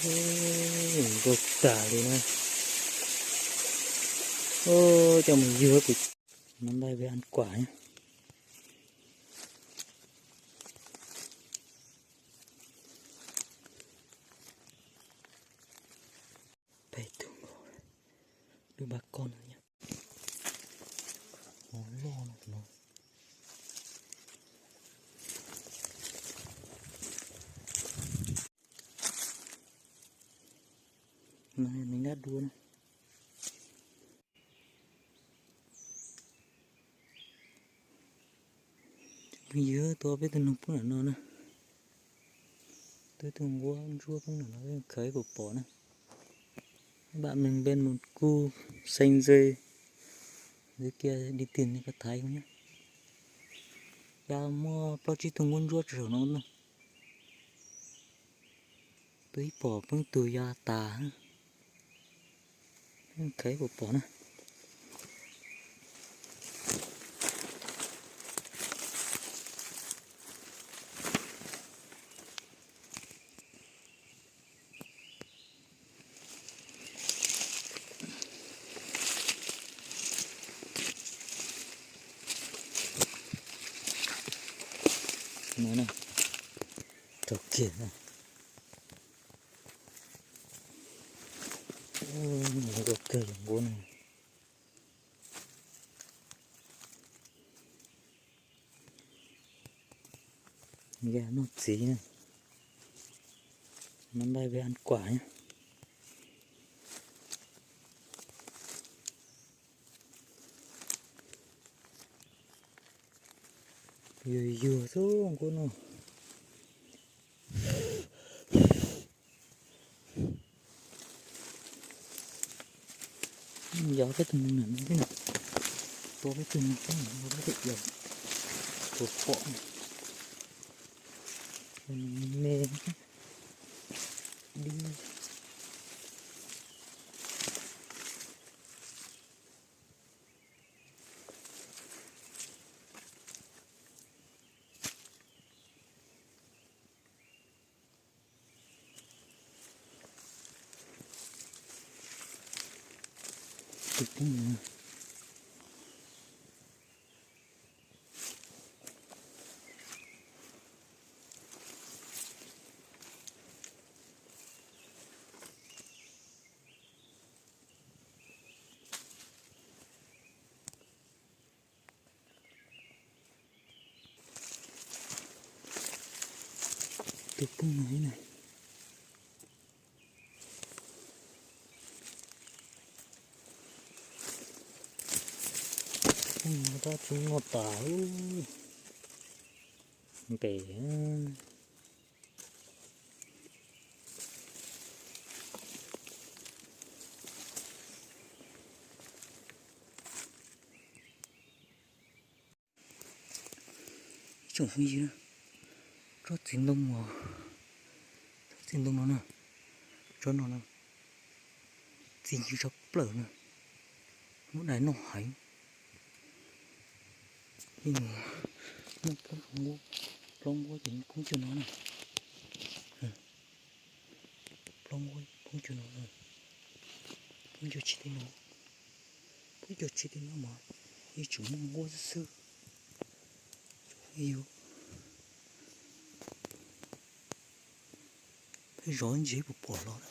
Ub, zoo nkauj tag li na. Ub, coj mus ywg kuv. Nó bay về ăn quả nhé. Peb tug nkaus, lub ba koj no nyob hauv loj no. No yog neeg dab dua na. Phooj ywg, tua peb tug noog poob ntawm no na. Tua tug nquab ntsuab poob ntawm no, khawv ib puas pom na. Bạn mình bên một khu xanh dây, dưới kia đi tìm thì có thấy không nhá. Yog muaj plaub tsib tug nquab ntsuab tso saum no na. Tua ib pom poob tug yog tas. Khawv ib puas pom na. No na, raug kiag na. Zoo nkauj kawg li nquab no. Yog noj txiv na. Nó bay về ăn quả nhé. Yuag yuag xwb nquab no. Yog peb tug noog na, tua peb tug noog, tua peb tug yog tua pom me dib. Tus poob no. Tus poob no na. Poob no tab tsis muaj tas, nqes. Ib tsoom phooj ywg na, tsob txiv ntoo, tsob txiv ntoo no na, tsob no na, txiv ncw tshaj plaws na, muab dais noj heev. Muaj plaub nquab, plaub nquab ces poob cuag no na. Plaub nquab poob cuag no, poob cuag tsis tib no, poob cuag tsis tib no mas yeej tseem muaj nquab xwb xwb. Peb zov ntsia puas pom los na.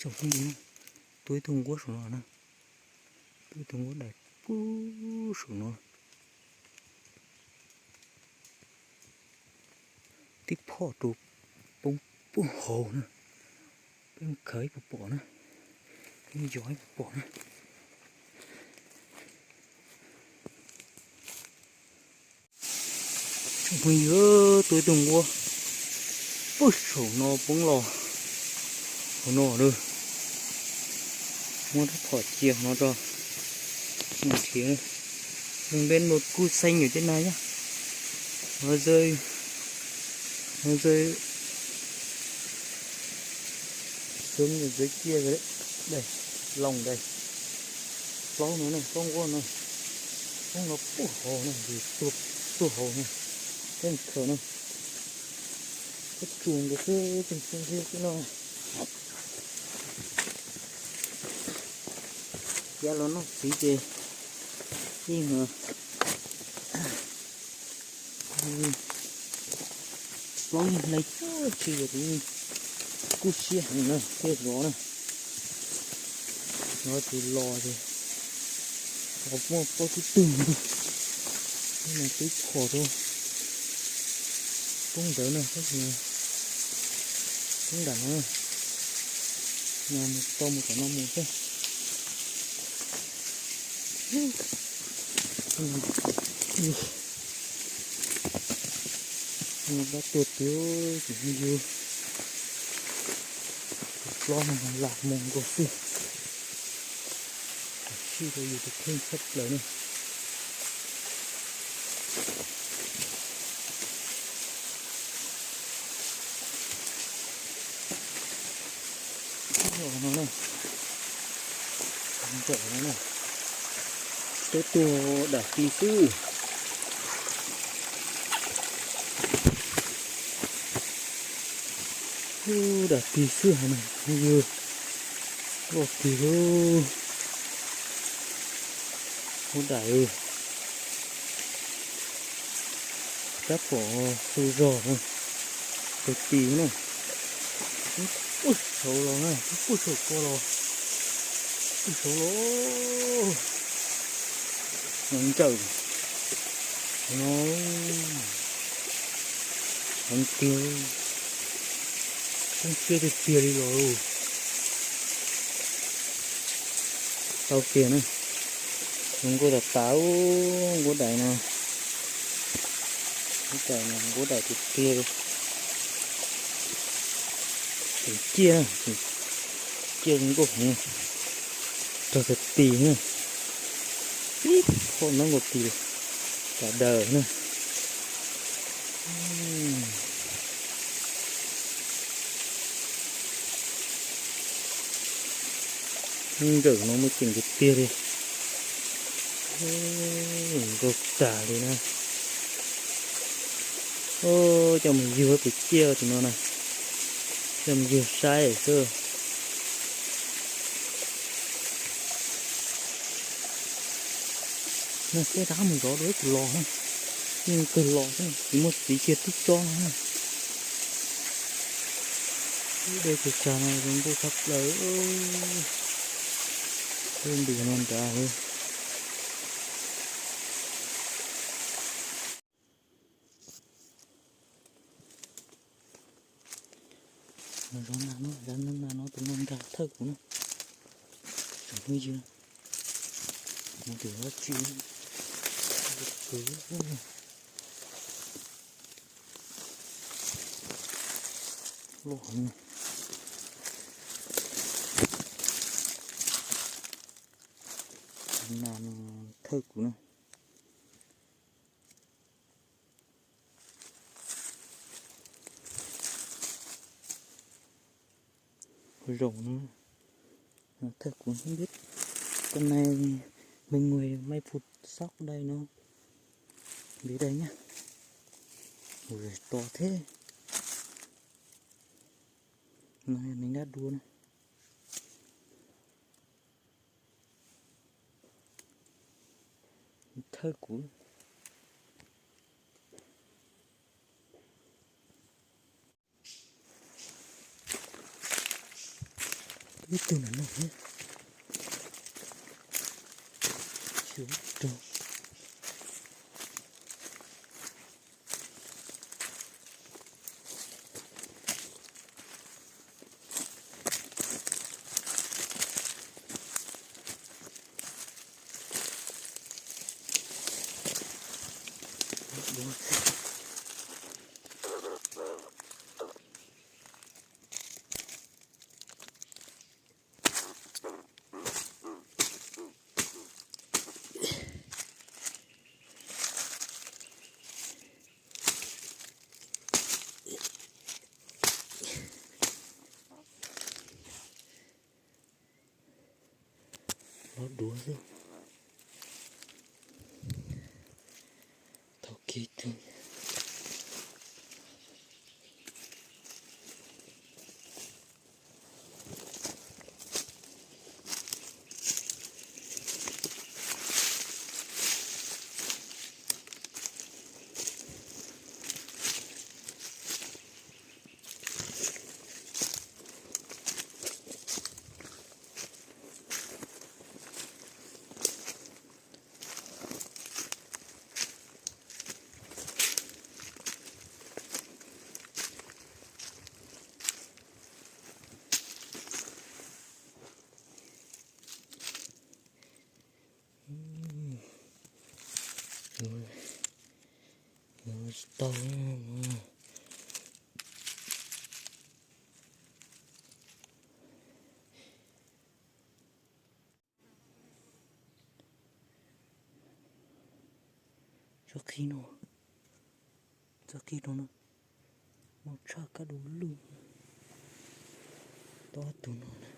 Tsoom phooj ywg, tua ib tug nquab saum no na, tua ib tug nquab dais pub saum no. Tib phom rau poob pub hauv na. Peb mus khawv ib puas pom na, peb mus yos ib puas pom na. Tsoom phooj ywg, tua ib tug nquab pub saum no poob los hauv no lawm. Muab rab phom cia hauv no tso. Nws npe mus kuj xeeb yus tej na yog, no, no xeeb yus txawv kiag, dais, loos dais. Plaub no ne, plaub nquab no, plaub no puag hauv no, yus tuag hauv no, peb mus khaws no, peb tsuas nkaus xwb tseem tsis ntsib xwb no. Yav los noj txiv ces yeej plaub yeej hle tsuj tsi, kuj siab heev na, thiaj zov na. Zov tsis los ces los muaj plaub tib tug, no twb phom rau poob ntawd na, poob nram no, no tau mus tom no mus xwb. Dab tuag tiag, tus phooj ywg, tus plaub no lam mus nkaus xwb, sij rau yus tus kheej tshaj plaws na. Ntawm no na, ntawm no na, twb tuag dam ti xwb. Ub, dam ti xwb hos na, yog loj tiag lauj. Ub, dam, rab phom xu zog, tus tis na, puag saud los na, puag saum ko los, puag saud los, no ntsawm no, heev tiag, poob siab tiag tiag li los. Tau kiag na, zoo nkauj tas tas, nquab dais no, nquab dais no, nquab dais tiag tiag li. Tseem ciaj na, tseem ciaj zoo nkauj heev, rog tiag tiag na, ib qho ntawd nkaus tis tas daws na. Ntawm no muaj ceem tiag tiag li, zoo nkauj tas li na. Coj mus yug puas ciaj tus no na, coj mus yug saib xwb. No peb rov qab mus zov dua ib tus los na, yeej kawg los xwb, tsis muaj txiv kiag tib tsob no na. Ib daim tsav tsav no zoo nkauj tshaj plaws, npis no nrad. Zov na no, zov na no, tus no nrag thawj kuv na. Tsoom phooj ywg, mus tim dab tsi, loj heev. Nas thawj kuv na. Zaum no, thawj kuv không biết con này mình người may phụt sóc đây nó về đây nhá. Ui, to thế. Nó mình đã đua này. Thawj kuv. Ib tug nram no thiab. Tsis rau. Los duav xwb. kiag twg. Yuav tsis tau. Txhob qhib no, txhob qhib no na, no tshaj kab du lug. Tau ob tug no na.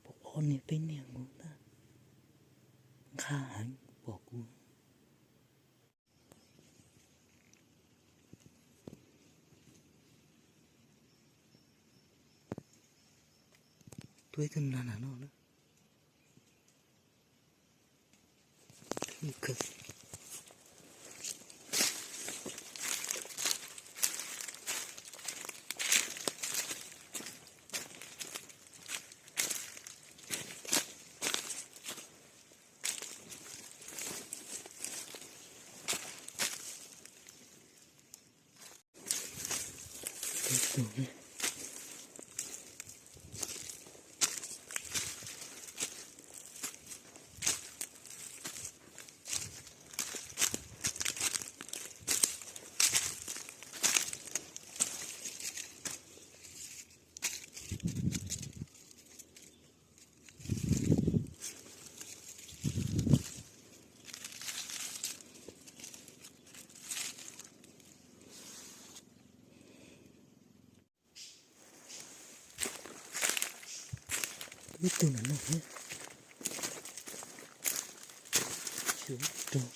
Pom ob niag peb niag nkaus ntag, nqha heev pom kuv. Tuaj ib tug nag nag no na. Ib tug nag no thiab. Tshuav ib tug.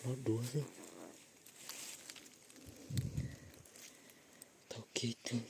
Los duav xwb. Tau kiag twg.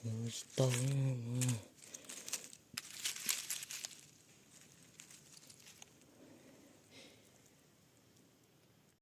Yuav tsis tau no.